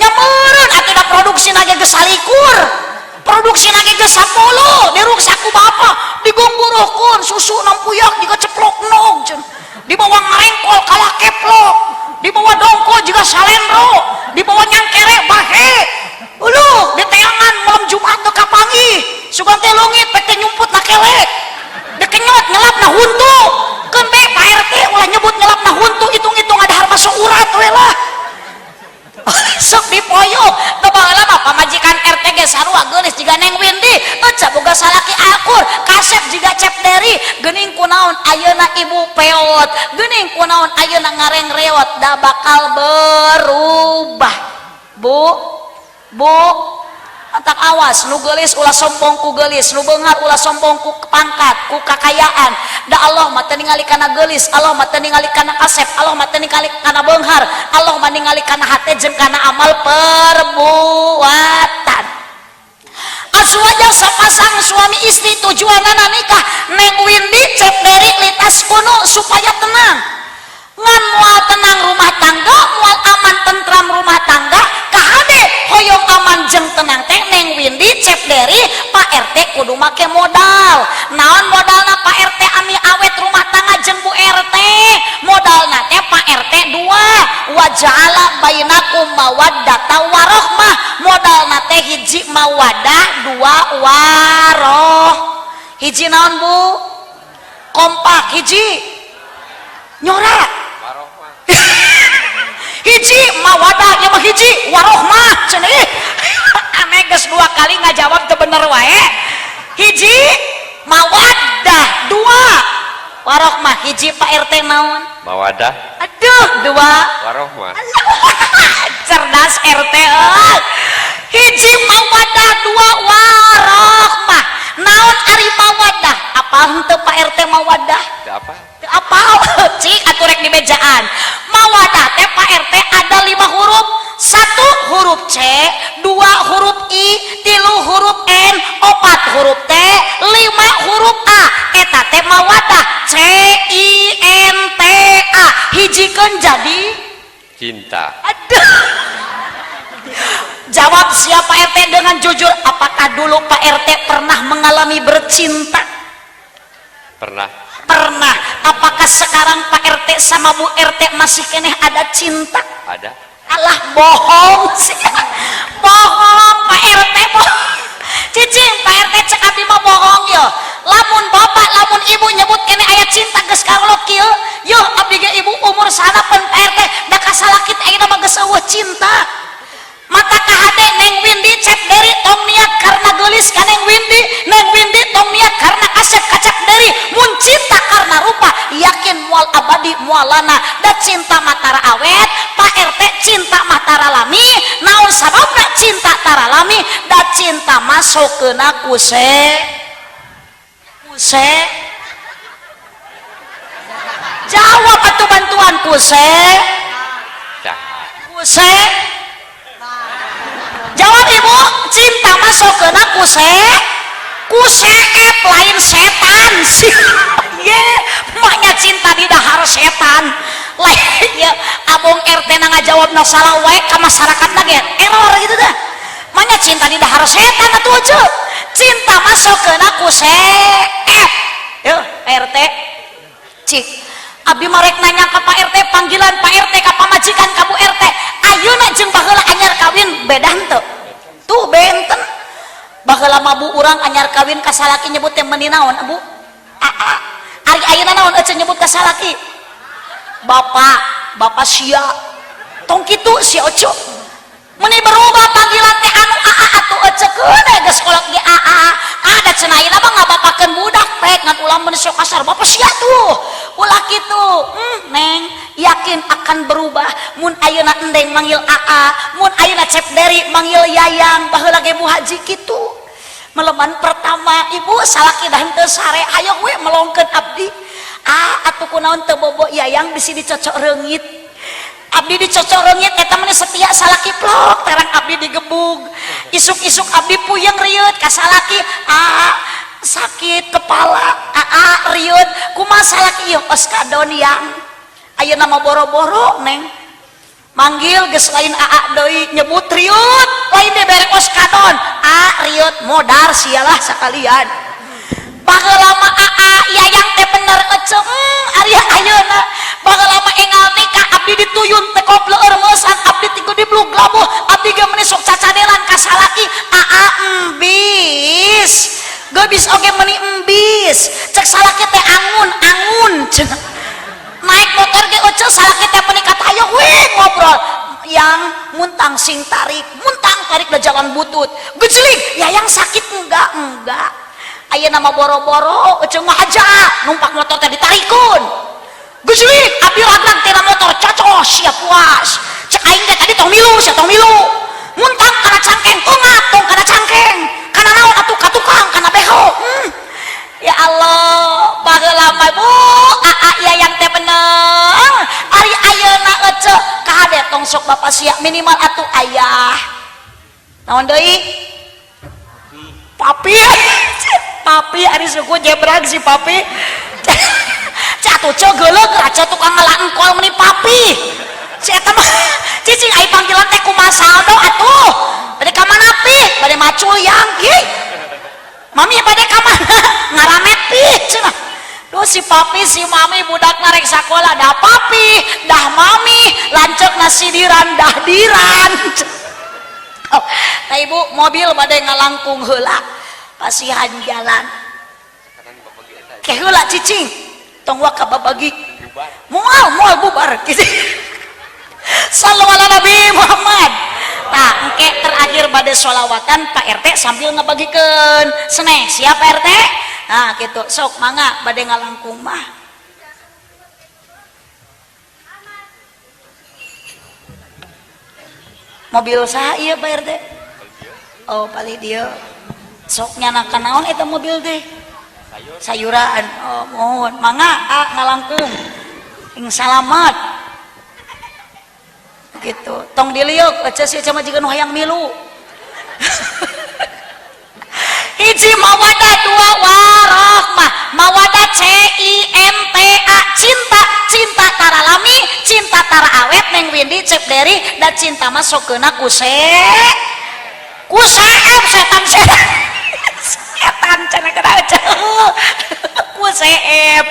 Nya meureun atuh da produksina ge geus 21. Produksina ge geus 10, diruksak ku bapa, digungguruhkeun susu nempuyak jiga ceplok nog cenah. Dibawa ngarengkol kalah keplok, dibawa dongko jiga salendro, dibawa nyangkere bahe. Uluh, diteangan malam Jumat teu kapanggih. Sugan teh leungit pek teh nyumput na kelek. Dikenyot nyelap na huntu. Keun be Pak RT ulah nyebut nyelap na huntu, hitung-hitung ada masuk urat we lah. Sok dipoyok. Teu baheula mah pamajikan RT ge sarua geulis jiga Neng Windy, ece boga salaki akur, kasep jiga Cep Deri. Geuning kunaon ayeuna ibu peot, geuning kunaon ayeuna ngareng reot, da bakal berubah. Bu, Bu, matak awas, nu geulis ulah sombong ku geulis, nu beunghar ulah sombong ku pangkat, ku kakayaan. Da Allah mah teu ningali kana geulis, Allah mah teu ningali kana kasep, Allah mah teu ningali kana beunghar, Allah mah ningali kana hate jeung kana amal perbuatan. Azwaja sapasang suami istri tujuanana nikah Neng Windy, Cep Deri litas kuno supaya tenang. Ngan moal tenang rumah tangga, moal aman tentram rumah tangga. Kahade hoyong aman jeung tenang teh Neng Windy, Cep Deri, Pak RT kudu make modal. Naon modalna, Pak RT, ami awet rumah tangga jeung Bu RT? Modalna teh, Pak RT, dua, waja'ala bainakum mawaddata warohmah. Modalna teh hiji mawadah, dua waroh. Hiji naon, Bu? Kompak. Hiji nyora. Warohmah. Hiji mawadah nya mah, hiji warohmah cenah. Ih, aneh, geus dua kali ngajawab teu bener wae. Hiji mawadah, dua warohmah. Hiji, Pak RT, naon? Mawadah. Aduh, dua. Warohmah. Cerdas RT euy. Hiji mawadah, dua warohmah. Naon ari mawadah? Apa henteu, Pak RT, mawadah? Teu apa? Teu apal? Cik atuh rek di bejaan. Mawadah teh, Pak RT, ada lima huruf. Satu huruf C, dua huruf I, tilu huruf N, opat huruf T, lima huruf A. Eta teh mawadah. C I N T A hijikeun jadi Cinta. Aduh. Jawab siapa RT dengan jujur, apakah dulu Pak RT pernah mengalami bercinta? Pernah. Pernah. Apakah sekarang Pak RT sama Bu RT masih keneh ada cinta? Ada. Alah, bohong sih. Bohong, Pak RT, bohong. Cicing, Pak RT, cek abdi mah bohong yo. Lamun bapak, lamun ibu nyebut keneh aya cinta geus karolok kieu, yo abdi ge ibu umur sanapan Pak RT da kasalaki teh ayeuna mah geus eueuh cinta. Mata kahade Neng Windy, Cep Deri, tong niat karena geulis ka Neng Windy, Neng Windy tong niat karena kasep ka Cep Deri. Mun cinta karena rupa yakin moal abadi, moal lana, da cinta mah tara awet, Pak RT. Cinta mah tara lami. Naon sababna cinta tara lami? Da cinta masukkeuna ku se ku se jawab atuh, bantuan, ku se Saha. Ku se jawab, ibu. Cinta masuk ke ku se ku seep, lain setan sih ye. Maknya cinta di dahar setan lain ya. Abong RT na ngajawab na salah wae ka masyarakat ge error gitu dah. Maknya cinta di dahar setan atuh aja. Cinta masuk ke ku seep yo. RT, cik, abdi marek nanya ke Pak RT, panggilan Pak RT ka pamajikan ka Bu RT ayeuna jeung baheula anyar kawin beda henteu? Tuh, benten. Baheula mah, Bu, urang anyar kawin ka salaki nyebut teh meuni naon, Bu? Aa. Ari Ayeuna naon ece nyebut ka salaki? Bapak, bapak sia. Tong kitu sia oco. Meni berubah panggilan teh anu aa atuh ece keun geus kolot ge aa. Ada cenah ayeuna mah ngabapakeun budak pek ngan ulah mun sok kasar bapak sia tuh. Ulah kitu. Neng yakin akan berubah mun ayeuna endeng manggil aa, mun ayeuna Cep Deri manggil yayang, baheula ge Bu Haji kitu. Meleman pertama ibu salaki dah henteu sare ayo we melongkeun abdi. Ah atuh kunaon teu bobo yayang bisi dicocok reungit. Abdi dicocok reungit eta mah setia salaki plok terang abdi digebug. Isuk-isuk abdi puyeng rieut ka salaki, ah sakit kepala, aa rieut kumaha salaki ieu oskadon yang. Ayeuna mah boro-boro neng. Manggil geus lain aa deui nyebut riut, lain dibere oskadon. A riut modar sialah sakalian. Baheula mah aa yayang teh bener ece ari ayeuna baheula mah enggal nikah abdi dituyun teh kopleur meusan abdi ti diblug labuh abdi ge meuni sok cacadelan ka salaki aa embis geus oge meuni embis cek salaki teh angun angun cenah naik motor ge ece salaki teh meuni katayo we ngobrol yang muntang sing tarik muntang tarik da jalan butut gejlig yayang sakit enggak enggak ayeuna mah boro-boro ece mah aja numpak motor teh ditarikun gejlig abdi raglag tina motor cocos sia puas cek aing teh tadi tong milu sia tong milu muntang kana cangkeng tungat tong kana cangkeng kana naon atuh ka tukang kana beho. Ya Allah baheula mah Bu aa yayang teh bener ari ayeuna ece kahade tong sok bapak sia minimal atuh ayah naon deui papi papi ari suku jebrag si papi catu ce geuleuh raca tukang ngala engkol meni papi si eta mah cicing ai panggilan teh kumaha saldo atuh bade ka mana pi bade macul yang ih mami bade ka mana ngaramet pi cenah. Duh si papi si mami budak narek sakola dah papi dah mami lanceuk nasidiran dah diran. Oh, nah ibu mobil bade ngalangkung heula pasihan jalan ke heula cicing tong waka babagi moal moal bubar gitu. Sallu ala Nabi Muhammad. Nah engke terakhir bade sholawatan Pak RT sambil ngebagikeun seneh siap Pak RT. Nah gitu sok mangga bade ngalangkung mah. Mobil saha ieu Pak RT? Oh paling dia sok nyanakan naon eta mobil teh sayuran. Oh mohon mangga ah ngalangkung ing salamat gitu tong diliuk ece si ece mah jiga nu hayang milu. Hiji mawadah dua warohmah mawadah C I N T A cinta cinta tara lami cinta tara awet neng Windy Cep Deri da cinta mah sok keuna ku seep setan setan setan cenah kana ku seep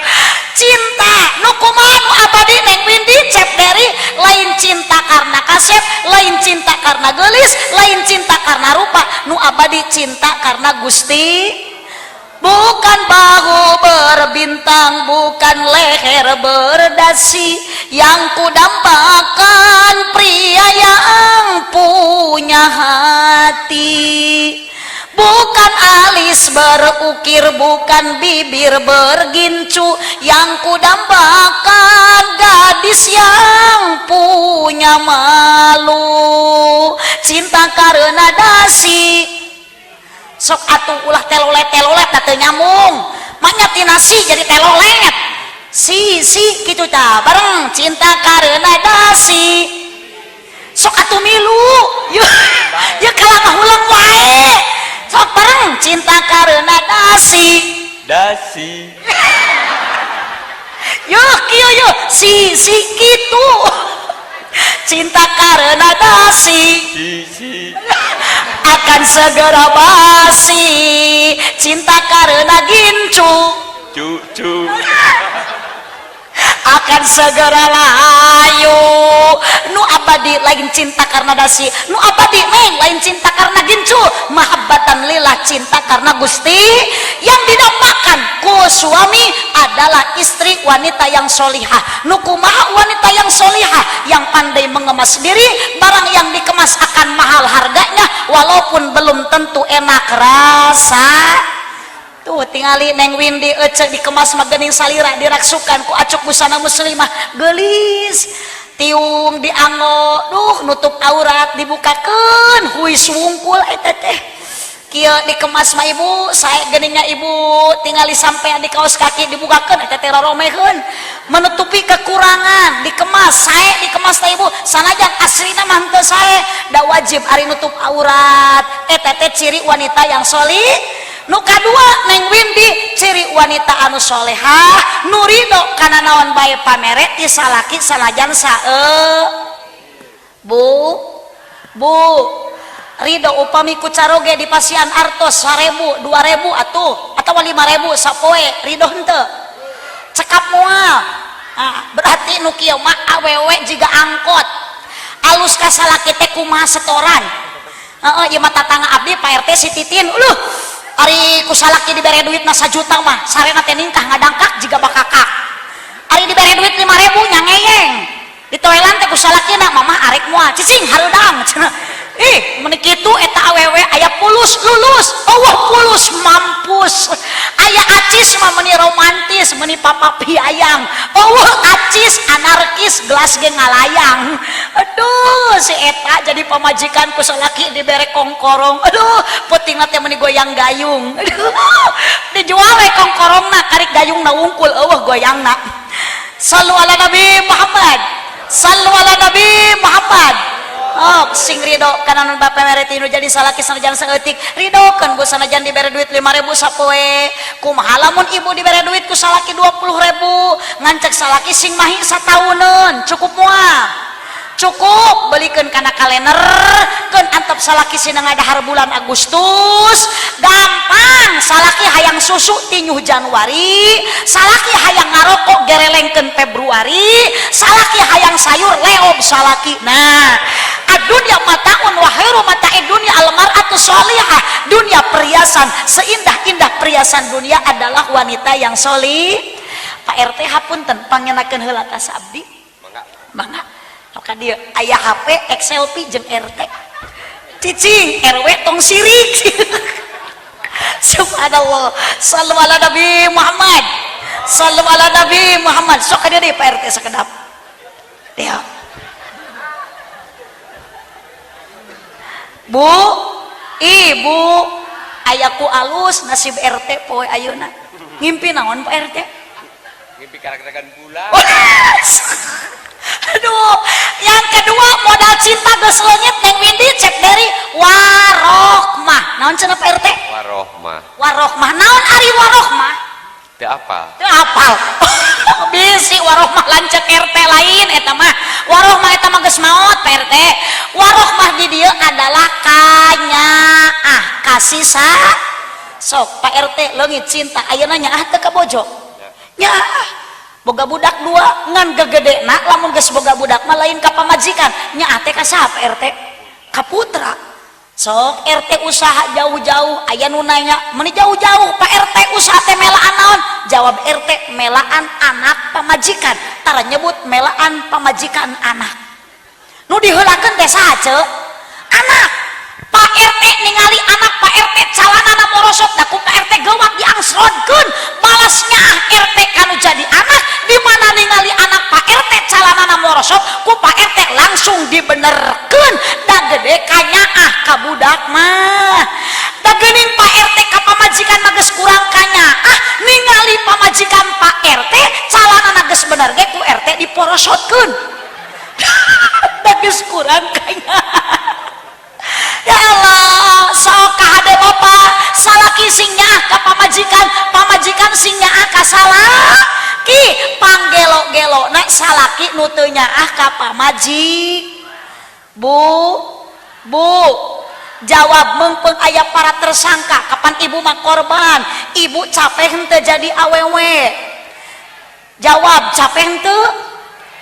cinta nu kumaha nu abadi neng Windy Cep Deri lain cinta karena kasep lain cinta karena geulis lain cinta karena rupa nu abadi cinta karena Gusti. Bukan bahu berbintang bukan leher berdasi yang kudambakan pria yang punya hati. Bukan alis berukir bukan bibir bergincu yang kudambakan gadis yang punya malu. Cinta karena dasi sok atuh ulah telolet telolet teu nyambung maknya tina si jadi telolet si si kitu tah bareng cinta karena dasi sok atuh milu yeuh yeuh kalah ngahulang wae sok bareng cinta karena dasi dasi yeuh kieu yeuh si si kitu cinta karena dasi si si akan segera basi cinta karena gincu cu cu Akan segera layu. Nu abadi lain cinta karena dasi, nu abadi, Neng, lain cinta karena gincu. Mahabbatan lillah, cinta karena Gusti. Yang didambakan ku suami adalah istri wanita yang solihah. Nu kumaha wanita yang solihah? Yang pandai mengemas diri. Barang yang dikemas akan mahal harganya walaupun belum tentu enak rasa. Tuh, tingali Neng Windy, ecek dikemas mah geuning salira, diraksukan ku acuk busana muslimah gelis, tiung dianggo. Duh, nutup aurat dibukakeun, huis wungkul eta teh. Kieu dikemas mah, Ibu, saya geningnya. Ibu tingali sampai di kaos kaki dibukakeun, eta teh roromeheun, menutupi kekurangan. Dikemas sae, dikemas teh, Ibu, sanajan aslina mah henteu sae, da wajib ari nutup aurat. Eta teh ciri wanita yang solih. Nu kadua, Neng Windy, ciri wanita anu solehah nu rido kana naon bae pamere ti salaki sanajan sae. Bu, Bu, ridho upami ku caroge dipasihan artos 1000, 2000 atuh, atau 5000 sapoe, ridho henteu? Cekap moal? Ah, berarti nu kieu mah awewe jiga angkot, alus ka salaki teh kumaha setoran. Heeh, ieu mah tatangga abdi, Pak RT, si Titin. Uluh, ari ku salaki dibere duit na 1 juta mah sarena teh ningkah ngadangkak jiga bakakak. Ari dibere duit 5000 nya ngeyeng. Ditoelan teh ku salakina, "Mamah arek moal?" "Cicing, hareudang," cenah. Ih, meni kitu eta awewe. Aya pulus lulus, euweuh pulus mampus. Aya acis mah meni romantis, meni papapi ayang. Euweuh acis anarkis, gelas ge ngalayang. Aduh, si eta jadi pamajikan, ku salaki dibere kongkorong, aduh, peutingna teh meni goyang gayung. Aduh, dijual we kongkorongna, karik gayungna wungkul, euweuh goyangna. Sallu ala Nabi Muhammad, sallu ala Nabi Muhammad. Oh, sing ridho kana nun bapak mere tinu jadi salaki sanajan saeutik. Ridokeun, Bu, sanajan dibere duit 5000 sapoe. Kumaha lamun ibu dibere duit ku salaki 20.000, ngan cek salaki sing mahi satauneun, cukup moal? Cukup. Belikeun kana kalender, keun antep salaki sina ngadahar bulan Agustus. Gampang, salaki hayang susu tinyuh Januari, salaki hayang ngarokok gerelengkeun Februari, salaki hayang sayur leob salaki. Nah, adunya mataun wa khairu mata'i dunya almar'atu sholihah. Dunia perhiasan, seindah-indah perhiasan dunia adalah wanita yang soli. Pak RT, hapunten, pangenakeun heula ka abdi. Mangga. Mangga. Maka dia aya HP selfie jeung RT, cicing RW tong sirik. Subhanallah. Sallu ala Nabi Muhammad, sallu ala Nabi Muhammad. Sok ka dieu, Pak RT, sakedap dia. Bu, Ibu, ayaku alus nasib RT poe ayeuna. Ngimpi naon, Pak RT? Ngimpi karak-karakan bulan. Aduh, yang kedua, modal cinta geus leungit, Neng Windy, cek dari warohmah. Naon cenah, Pak RT? Warohmah. Warohmah. Naon ari warohmah? Teu apa? Teu apal. Bisi warohmah lanceuk RT, lain eta mah. Warohmah eta mah geus maot, Pak RT. Warohmah di dieu adalah kanyaah, kasih sa. Sok, Pak RT leungit cinta ayeuna, nyaah teu ka bojo? Nyaah. Boga budak dua, ngan gegedena lamun geus boga budak mah lain ka pamajikan, nyaah teh ka saha, Pak RT? Ka putra. Sok RT usaha jauh-jauh, aya nu nanya, "Meni jauh-jauh, Pak RT, usaha teh melaan naon?" Jawab RT, "Melaan anak pamajikan." Tara nyebut melaan pamajikan anak. Nu diheulakeun teh saha, Ceu? Anak. Pak RT ningali anak Pak RT calanana morosot, da ku Pak RT gewak diangsrodkeun. Balasnya RT kanu jadi anak, di mana ningali anak Pak RT calanana morosot, ku Pak RT langsung dibenerkeun. Da gede kanyaah ka budak mah. Da geuning Pak RT ka pamajikan mah geus kurang kanyaah, ningali pamajikan Pak RT calanana geus bener ge ku RT diporosotkeun. Da geus kurang kanyaah. Ya Allah, sok kahade bapak, salaki sing nyaah ka pamajikan, pamajikan sing nyaah ka salaki. Panggelo-gelo na salaki nu teu nyaah ka pamajik. Bu, Bu, jawab, mumpung aya para tersangka, kapan ibu mah korban, ibu capek henteu jadi awewe? Jawab, capek henteu?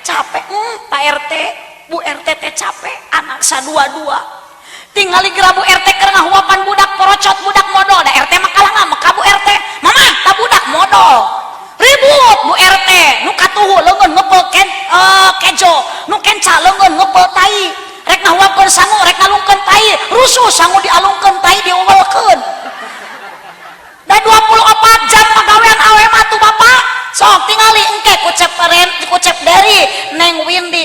Capek. Pak RT, Bu RT teh capek, anak sadua-dua. Tingali geura Bu RT keur ngahuapan budak porocot, budak modol, da RT mah kalah ngambek ka Bu RT. Mama, ta budak modol. Ribut Bu RT, nu katuhu leungeun ngepel kejo, nu kenca leungeun ngepel tai. Rek ngahuapkeun sangu, rek ngalungkeun tai, rusuh sangu dialungkeun, tai diuwelkeun. Da 24 jam pagawean awe mah tuh bapak. Sok tingali engke ku Cep Ren, ku Cep Deri, Neng Windy,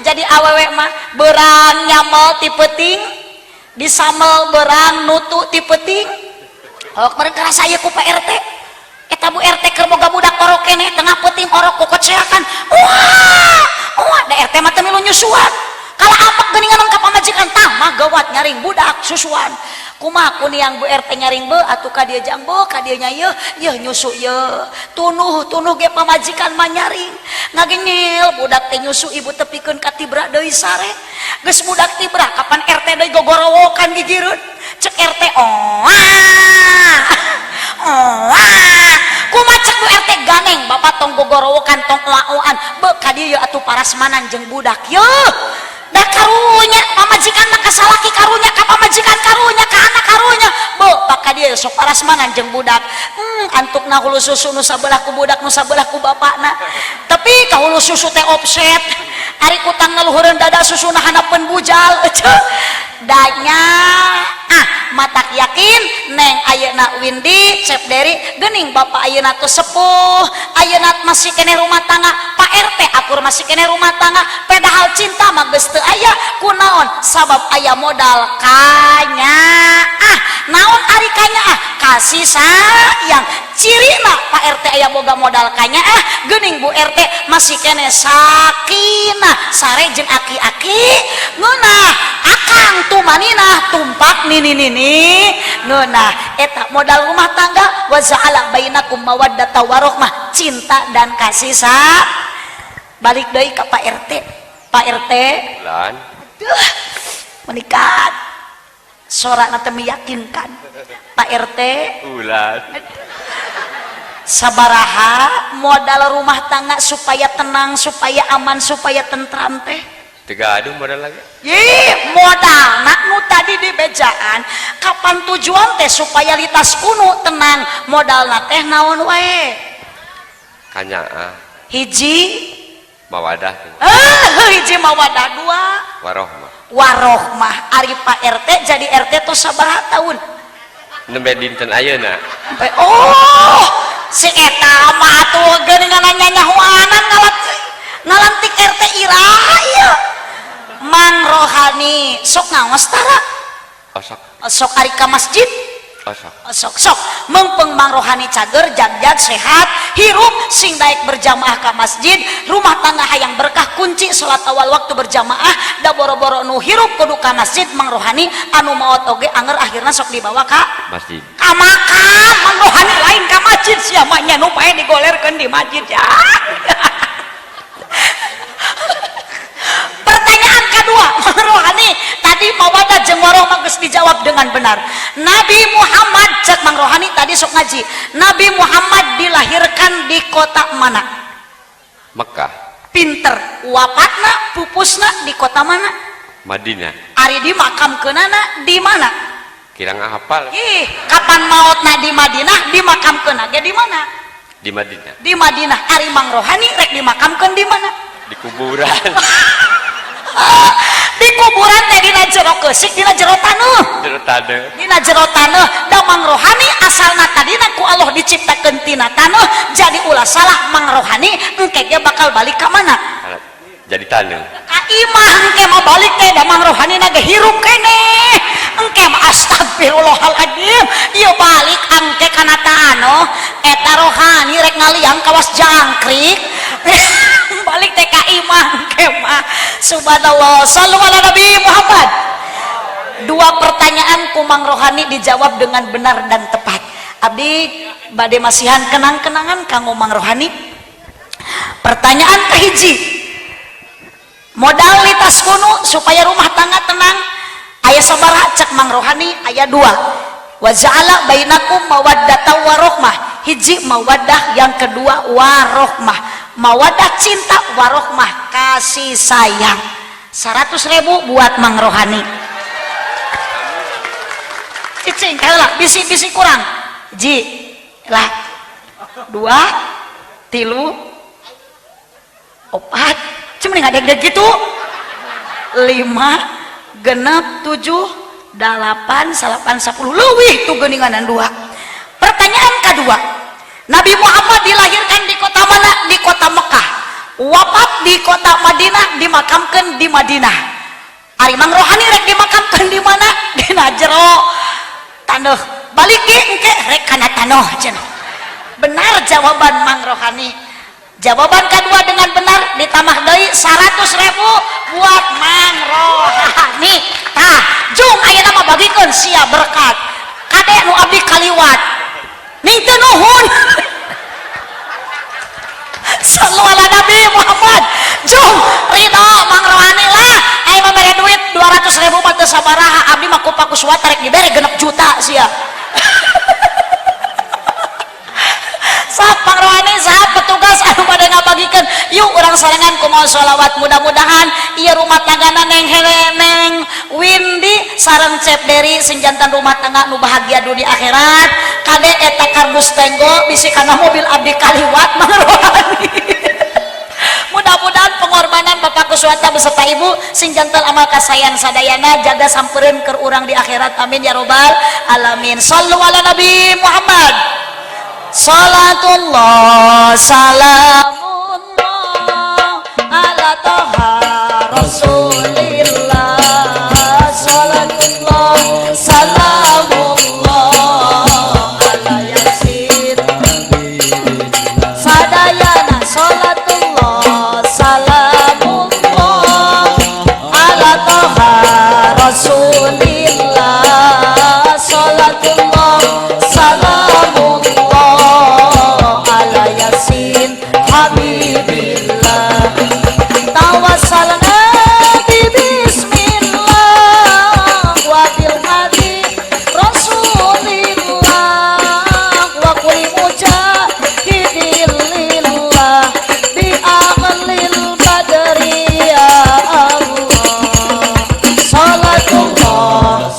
jadi awewe mah beurang nyamel ti peuting, disamel beurang nutu ti peuting. Oh, kemarin kerasa ieu ku Pak RT. Eta Bu RT keur boga budak orok keneh tengah peuting orok kokoceakan. Wah, wah, da RT mah teu milu nyusuan. Kalah ambek geuningan ka pamajikan, tah mah gawat nyaring budak susuan. Kumaha kuniang Bu RT nyaring be atuh ka dieu jang be ka dieu nya yeuh yeuh nyusu yeuh. Tunuh tunuh ge pamajikan mah nyaring. Ngagenyel budak teh nyusu ibu tepikeun ka tibra deui sare. Geus budak tibra kapan RT deui gogorowokan gigireun. Cek RT oah. Oah. Kumaha cek Bu RT ganeng bapak tong gogorowokan tong oa-oan be ka dieu atuh parasmanan jeung budak yeuh. Da karunya pamajikan mah ka salaki karunya, ka pamajikan karunya, ka anak karunya. Be pak ka dieu sok parasmanan jeung budak. Antukna hulu susu nu sabelah ku budak, nu sabelah ku bapakna. Tapi ka hulu susu teh offset. Ari kutang ngaluhureun dada susuna handapeun bujal. Eceu. Danya ah matak yakin Neng ayeuna Windy Cep Deri geuning bapak ayeuna tuh sepuh, ayeuna masih keneh rumah tangga, Pak RT akur masih keneh rumah tangga, padahal cinta mah geus teu aya. Kunaon? Sabab aya modal kanya ah. Naon ari kanya ah? Kasih sayang. Cirina Pak RT aya boga modal kanya ah, geuning Bu RT masih keneh sakinah sare jeung aki-aki ngeunah, akang tumaninah tumpak nini nini ngeunah. Eta modal rumah tangga, wa ja'ala bainakum mawaddata warohmah, cinta dan kasih sa. Balik deui ka Pak RT. Pak RT Lan. Aduh, menikat sorak teh meyakinkan. Pak RT Ulan. Sabaraha modal rumah tangga supaya tenang, supaya aman, supaya tentram teh? Teu gaduh modal lagi. Ih, modal nak nu tadi di bejaan kapan tujuan teh supaya litas kuno tenang, modal teh naon wae? Kanyaah. Hiji. Mawadah. Eh, hiji mawadah, dua? Warohmah. Warohmah. Ari Pak RT jadi RT tuh sabaraha tahun? Nembe dinten ayeuna. Sampai oh si eta mah tuh geuningan nyanyahuanan ngalantik RT iraha ieu. Mang Rohani sok ngaos tara? Osok. Sok ari ka masjid? Osok. Sok sok mengpeng Mang Rohani cager jagjag sehat hirup sing daek berjamaah ka masjid. Rumah tangga hayang berkah, kunci salat awal waktu berjamaah. Da boro-boro nu hirup kudu ka masjid, Mang Rohani, anu maot oge anger akhirna sok dibawa ka masjid. Ka makam, Mang Rohani, lain ka masjid. Sia mah nya nu pae digolerkeun di masjid ya. Pertanyaan kedua, Mang Rohani, tadi mawadah jeung warohmah geus dijawab dengan benar. Nabi Muhammad, cek Mang Rohani tadi sok ngaji, Nabi Muhammad dilahirkan di kota mana? Mekah. Pinter. Wafatna, pupusna di kota mana? Madinah. Ari dimakamkeunana di mana? Kirang hafal. Ih, kapan maotna di Madinah, dimakamkeunna ge di mana? Di Madinah. Di Madinah. Ari Mang Rohani rek dimakamkeun di mana? Di kuburan. Di kuburan teh dina jero keusik, dina jero taneuh? Jero taneuh. Dina jero taneuh. Da Mang Rohani asalna tadina ku Allah diciptakeun tina taneuh, jadi ulah salah Mang Rohani, engke ge bakal balik ka mana? Jadi taneuh. Ka imah engke mah balik teh, da Mang Rohani na ge hirup keneh engke mah. Astagfirullahaladzim, ieu balik engke kana taneuh eta rohani rek ngaliang kawas jangkrik. Balik teh ka imah engke mah. Subhanallah. Sallu ala Nabi Muhammad. Dua pertanyaan ku Mang Rohani dijawab dengan benar dan tepat. Abdi bade masihan kenang-kenangan kanggo Mang Rohani. Pertanyaan kahiji, modalitas kuno supaya rumah tangga tenang aya sabaraha? Cek Mang Rohani aya dua, wa ja'ala bainakum mawaddata warohmah. Hiji mawaddah, yang kedua warohmah. Mawadah cinta, warohmah kasih sayang. 100 ribu buat Mang Rohani. Cicing lah, bisi-bisi kurang. Ji lah, dua, tilu, opat, cuma nggak ada gitu, lima, genep, tujuh, delapan, salapan, 10, leuwih tuh geninganan dua. Pertanyaan kedua, Nabi Muhammad dilahirkan di kota mana? Di kota Mekah. Wafat di kota Madinah, dimakamkan di Madinah. Ari Mang Rohani rek dimakamkan di mana? Dina jero taneuh. Balik ge engke rek kana taneuh cenah. Benar jawaban Mang Rohani. Jawaban kedua dengan benar, ditambah deui 100 ribu buat Mang Rohani. Tah, jung, ayeuna mah bagikeun sia berkat. Kade nu abdi kaliwat. Ning teu nuhun. Sallu ala Nabi Muhammad. Jung, ridho Mang Rohani lah. Ayo mah mere duit 200 ribu mah teu sabaraha, abdi mah ku Pak Kuswata rek dibere 6 juta sia. Sap Mang Rohani, sap petugas anu pada ngabagikeun. Yuk, urang sarengan kumaha sholawat, mudah-mudahan ieu rumah tanggana Neng Hele, Neng Windy sareng Cep Deri sing jantan rumah tangga nu bahagia dunia akhirat. Kade eta kardus tenggo, bisi kana mobil abdi kaliwat Mang Rohani. Mudah-mudahan pengorbanan Bapak Kuswata beserta Ibu sing jantan amal kasayan sadayana, jaga samperin ke urang di akhirat. Amin ya robbal alamin. Sallu ala Nabi Muhammad. Salatullah salamullah ala Toha Rasulillah. Salatullah salamullah ala Yasin sadayana. Salatullah salamullah ala Toha Rasulillah. Salatullah salamullah ala Yasin Habibillah. Tawassalna bi bismillah wa bil hadi Rasulillah wa kulli mujahidin lillah bi ahlil badri ya Allah. Salatullah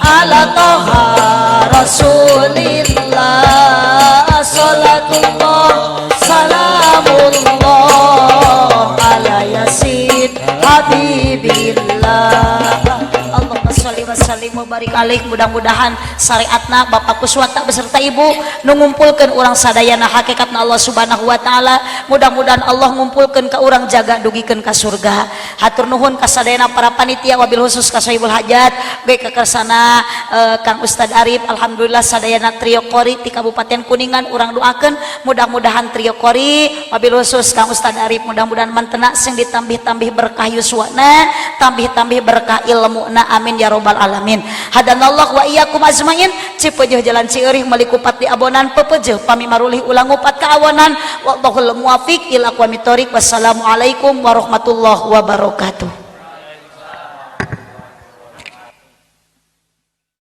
ala Toha Rasulillah. Salatullah salamullah ala Yasin Habibillah. Allahumma sholli wa sallim wa barik alaih. Mudah-mudahan syariatna Bapak Kuswata beserta Ibu nu ngumpulkeun urang sadayana hakikatna Allah Subhanahu wa taala, mudah-mudahan Allah ngumpulkeun ka urang jaga dugikeun ka surga. Hatur nuhun ka sadayana para panitia, wabil khusus ka Sohibul Hajat baik ka kersana Kang Ustad Arif. Alhamdulillah, sadayana trio Qori di Kabupaten Kuningan urang doakeun, mudah-mudahan trio Qori wabil khusus Kang Ustad Arif mudah-mudahan mantena sing ditambih-tambih berkah yuswana, tambih-tambih berkah ilmuna. Amin ya robbal alamin. Hadanallah wa iyyakum ajmain. Cipeujeuh jalan Cieurih meuli kupat di abonan, pepeujeuh pami marulih ulang ngupat ka awanan. Wallahul muwafiq ila aqwamit thoriq. Wassalamualaikum warahmatullahi wabarakatuh.